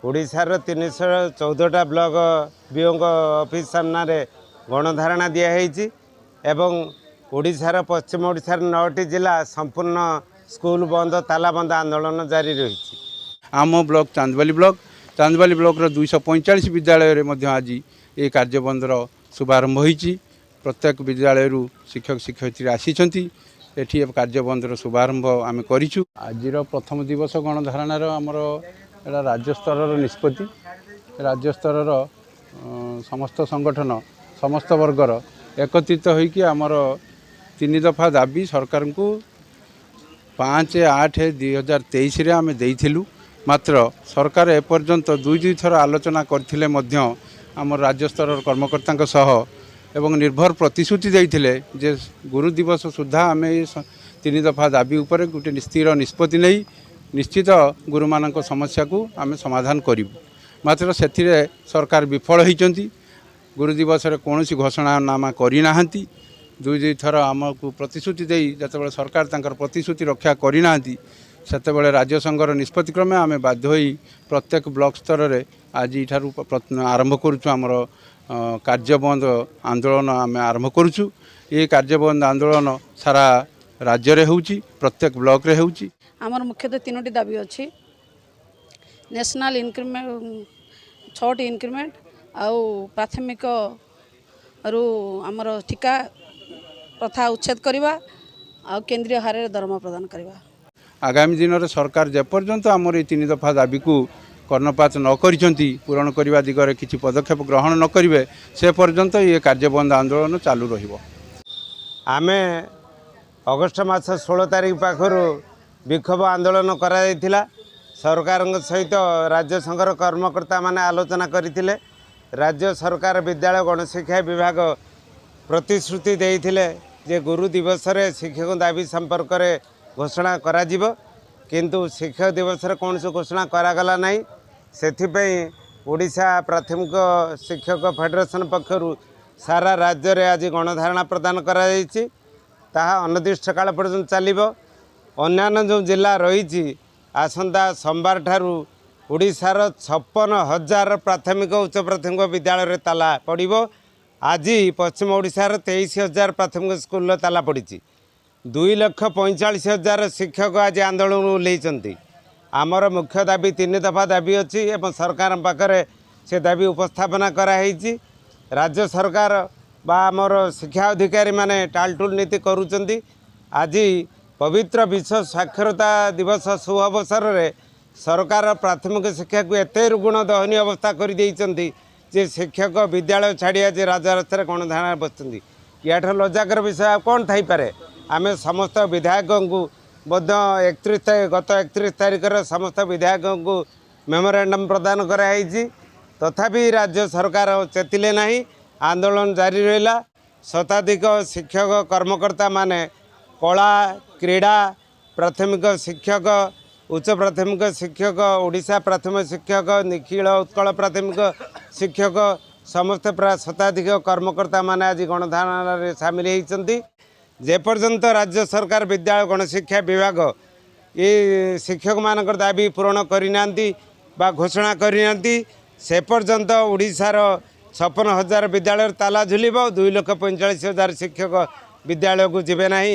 ଓଡ଼ିଶାର 314ଟା block ବିଓଙ୍କ office ସାମ୍ନାରେ ଗଣଧାରଣା ଦିଆହେଇଛି ଏବଂ ଓଡ଼ିଶାର ପଶ୍ଚିମ ଓଡ଼ିଶାର 9ଟି ଜିଲ୍ଲା ସମ୍ପୂର୍ଣ୍ଣ ସ୍କୁଲ ବନ୍ଦ, ତାଲା ବନ୍ଦ ଆନ୍ଦୋଳନ ଜାରି ରହିଛି। ଆମ ବ୍ଲକ ଚାନ୍ଦବାଲି ବ୍ଲକ, ଚାନ୍ଦବାଲି ବ୍ଲକର 245 ବିଦ୍ୟାଳୟରେ ମଧ୍ୟ ଆଜି ଏ କାର୍ଯ୍ୟବନ୍ଦର ଶୁଭାରମ୍ଭ ହୋଇଛି। ପ୍ରତ୍ୟେକ ବିଦ୍ୟାଳୟରୁ ଶିକ୍ଷକ ଶିକ୍ଷୟିତ୍ରୀ ଆସିଛନ୍ତି। ଏଠି କାର୍ଯ୍ୟବନ୍ଦର ଶୁଭାରମ୍ଭ ଆମେ କରିଛୁ। ଆଜିର ପ୍ରଥମ ଦିବସ ଗଣଧାରଣାର ଆମର ଏଇଟା ରାଜ୍ୟସ୍ତରର ନିଷ୍ପତ୍ତି। ରାଜ୍ୟସ୍ତରର ସମସ୍ତ ସଂଗଠନ, ସମସ୍ତ ବର୍ଗର ଏକତ୍ରିତ ହୋଇକି ଆମର 3 ଦଫା ଦାବି ସରକାରଙ୍କୁ 5/8/2023ରେ ଆମେ ଦେଇଥିଲୁ। ମାତ୍ର ସରକାର ଏପର୍ଯ୍ୟନ୍ତ ଦୁଇ ଥର ଆଲୋଚନା କରିଥିଲେ ମଧ୍ୟ ଆମର ରାଜ୍ୟସ୍ତରର କର୍ମକର୍ତ୍ତାଙ୍କ ସହ ଏବଂ ନିର୍ଭର ପ୍ରତିଶ୍ରୁତି ଦେଇଥିଲେ ଯେ ଗୁରୁ ଦିବସ ସୁଦ୍ଧା ଆମେ ଏ 3 ଦଫା ଦାବି ଉପରେ ଗୋଟେ ସ୍ଥିର ନିଷ୍ପତ୍ତି ନେଇ ନିଶ୍ଚିତ ଗୁରୁମାନଙ୍କ ସମସ୍ୟାକୁ ଆମେ ସମାଧାନ କରିବୁ। ମାତ୍ର ସେଥିରେ ସରକାର ବିଫଳ ହୋଇଛନ୍ତି। ଗୁରୁ ଦିବସରେ କୌଣସି ଘୋଷଣାନାମା କରିନାହାନ୍ତି। ଦୁଇ ଥର ଆମକୁ ପ୍ରତିଶ୍ରୁତି ଦେଇ ଯେତେବେଳେ ସରକାର ତାଙ୍କର ପ୍ରତିଶ୍ରୁତି ରକ୍ଷା କରିନାହାନ୍ତି, ସେତେବେଳେ ରାଜ୍ୟ ସଂଘର ନିଷ୍ପତ୍ତି କ୍ରମେ ଆମେ ବାଧ୍ୟ ହୋଇ ପ୍ରତ୍ୟେକ ବ୍ଲକ ସ୍ତରରେ ଆଜିଠାରୁ ଆରମ୍ଭ କରୁଛୁ ଆମର କାର୍ଯ୍ୟବନ୍ଦ ଆନ୍ଦୋଳନ। ଆମେ ଆରମ୍ଭ କରୁଛୁ ଏ କାର୍ଯ୍ୟବନ୍ଦ ଆନ୍ଦୋଳନ ସାରା ରାଜ୍ୟରେ ହେଉଛି, ପ୍ରତ୍ୟେକ ବ୍ଲକରେ ହେଉଛି। ଆମର ମୁଖ୍ୟତଃ 3ଟି ଦାବି ଅଛି। ନ୍ୟାସନାଲ୍ ଇନକ୍ରିମେଣ୍ଟ, 6ଟି ଇନକ୍ରିମେଣ୍ଟ, ଆଉ ପ୍ରାଥମିକରୁ ଆମର ଠିକା ପ୍ରଥା ଉଚ୍ଛେଦ କରିବା, ଆଉ କେନ୍ଦ୍ରୀୟ ହାରରେ ଦରମା ପ୍ରଦାନ କରିବା। ଆଗାମୀ ଦିନରେ ସରକାର ଯେପର୍ଯ୍ୟନ୍ତ ଆମର ଏଇ 3 ଦଫା ଦାବିକୁ କର୍ଣ୍ଣପାତ ନ କରିଛନ୍ତି, ପୂରଣ କରିବା ଦିଗରେ କିଛି ପଦକ୍ଷେପ ଗ୍ରହଣ ନ କରିବେ, ସେ ପର୍ଯ୍ୟନ୍ତ ଏ କାର୍ଯ୍ୟବନ୍ଦ ଆନ୍ଦୋଳନ ଚାଲୁ ରହିବ। ଆମେ ଅଗଷ୍ଟ ମାସ 16 ତାରିଖ ପାଖରୁ ବିକ୍ଷୋଭ ଆନ୍ଦୋଳନ କରାଯାଇଥିଲା। ସରକାରଙ୍କ ସହିତ ରାଜ୍ୟ ସଂଘର କର୍ମକର୍ତ୍ତାମାନେ ଆଲୋଚନା କରିଥିଲେ। ରାଜ୍ୟ ସରକାର ବିଦ୍ୟାଳୟ ଗଣଶିକ୍ଷା ବିଭାଗ ପ୍ରତିଶ୍ରୁତି ଦେଇଥିଲେ ଯେ ଗୁରୁ ଦିବସରେ ଶିକ୍ଷକ ଦାବି ସମ୍ପର୍କରେ ଘୋଷଣା କରାଯିବ, କିନ୍ତୁ ଶିକ୍ଷକ ଦିବସରେ କୌଣସି ଘୋଷଣା କରାଗଲା ନାହିଁ। ସେଥିପାଇଁ ଓଡ଼ିଶା ପ୍ରାଥମିକ ଶିକ୍ଷକ ଫେଡେରେସନ୍ ପକ୍ଷରୁ ସାରା ରାଜ୍ୟରେ ଆଜି ଗଣଧାରଣା ପ୍ରଦାନ କରାଯାଇଛି। ତାହା ଅନିର୍ଦ୍ଦିଷ୍ଟ କାଳ ପର୍ଯ୍ୟନ୍ତ ଚାଲିବ। ଅନ୍ୟାନ୍ୟ ଯେଉଁ ଜିଲ୍ଲା ରହିଛି, ଆସନ୍ତା ସୋମବାର ଠାରୁ ଓଡ଼ିଶାର 56,000 ପ୍ରାଥମିକ ଉଚ୍ଚ ପ୍ରାଥମିକ ବିଦ୍ୟାଳୟରେ ତାଲା ପଡ଼ିବ। ଆଜି ପଶ୍ଚିମ ଓଡ଼ିଶାର 23,000 ପ୍ରାଥମିକ ସ୍କୁଲରେ ତାଲା ପଡ଼ିଛି। 2,45,000 ଶିକ୍ଷକ ଆଜି ଆନ୍ଦୋଳନକୁ ଓହ୍ଲେଇଛନ୍ତି। ଆମର ମୁଖ୍ୟ ଦାବି 3 ଦଫା ଦାବି ଅଛି ଏବଂ ସରକାରଙ୍କ ପାଖରେ ସେ ଦାବି ଉପସ୍ଥାପନା କରାହେଇଛି। ରାଜ୍ୟ ସରକାର ବା ଆମର ଶିକ୍ଷା ଅଧିକାରୀମାନେ ଟାଲଟୁଲ ନୀତି କରୁଛନ୍ତି। ଆଜି ପବିତ୍ର ବିଶ୍ୱ ସାକ୍ଷରତା ଦିବସ ଶୁଭ ଅବସରରେ ସରକାର ପ୍ରାଥମିକ ଶିକ୍ଷାକୁ ଏତେ ରୁଗ୍ଣ ଦୟନୀୟ ଅବସ୍ଥା କରିଦେଇଛନ୍ତି ଯେ ଶିକ୍ଷକ ବିଦ୍ୟାଳୟ ଛାଡ଼ି ଆଜି ରାଜରାସ୍ତାରେ ଗଣଧାରଣାରେ ବସିଛନ୍ତି। ୟାଠାରୁ ଲଜ୍ଜାକର ବିଷୟ ଆଉ କ'ଣ ଥାଇପାରେ? ଆମେ ସମସ୍ତ ବିଧାୟକଙ୍କୁ ମଧ୍ୟ 31 ତାରିଖ, ଗତ 31 ତାରିଖରେ ସମସ୍ତ ବିଧାୟକଙ୍କୁ ମେମୋରାଣ୍ଡମ୍ ପ୍ରଦାନ କରାହେଇଛି। ତଥାପି ରାଜ୍ୟ ସରକାର ଚେତିଲେ ନାହିଁ, ଆନ୍ଦୋଳନ ଜାରି ରହିଲା। ଶତାଧିକ ଶିକ୍ଷକ କର୍ମକର୍ତ୍ତାମାନେ କଳା, କ୍ରୀଡ଼ା, ପ୍ରାଥମିକ ଶିକ୍ଷକ, ଉଚ୍ଚ ପ୍ରାଥମିକ ଶିକ୍ଷକ, ଓଡ଼ିଶା ପ୍ରାଥମିକ ଶିକ୍ଷକ, ନିଖିଳ ଉତ୍କଳ ପ୍ରାଥମିକ ଶିକ୍ଷକ, ସମସ୍ତେ ପ୍ରାୟ ଶତାଧିକ କର୍ମକର୍ତ୍ତାମାନେ ଆଜି ଗଣଧାରଣାରେ ସାମିଲ ହୋଇଛନ୍ତି। ଯେପର୍ଯ୍ୟନ୍ତ ରାଜ୍ୟ ସରକାର ବିଦ୍ୟାଳୟ ଗଣଶିକ୍ଷା ବିଭାଗ ଏ ଶିକ୍ଷକମାନଙ୍କର ଦାବି ପୂରଣ କରିନାହାନ୍ତି ବା ଘୋଷଣା କରିନାହାନ୍ତି, ସେ ପର୍ଯ୍ୟନ୍ତ ଓଡ଼ିଶାର 56,000 ବିଦ୍ୟାଳୟରେ ତାଲା ଝୁଲିବ। 2,45,000 ଶିକ୍ଷକ ବିଦ୍ୟାଳୟକୁ ଯିବେ ନାହିଁ।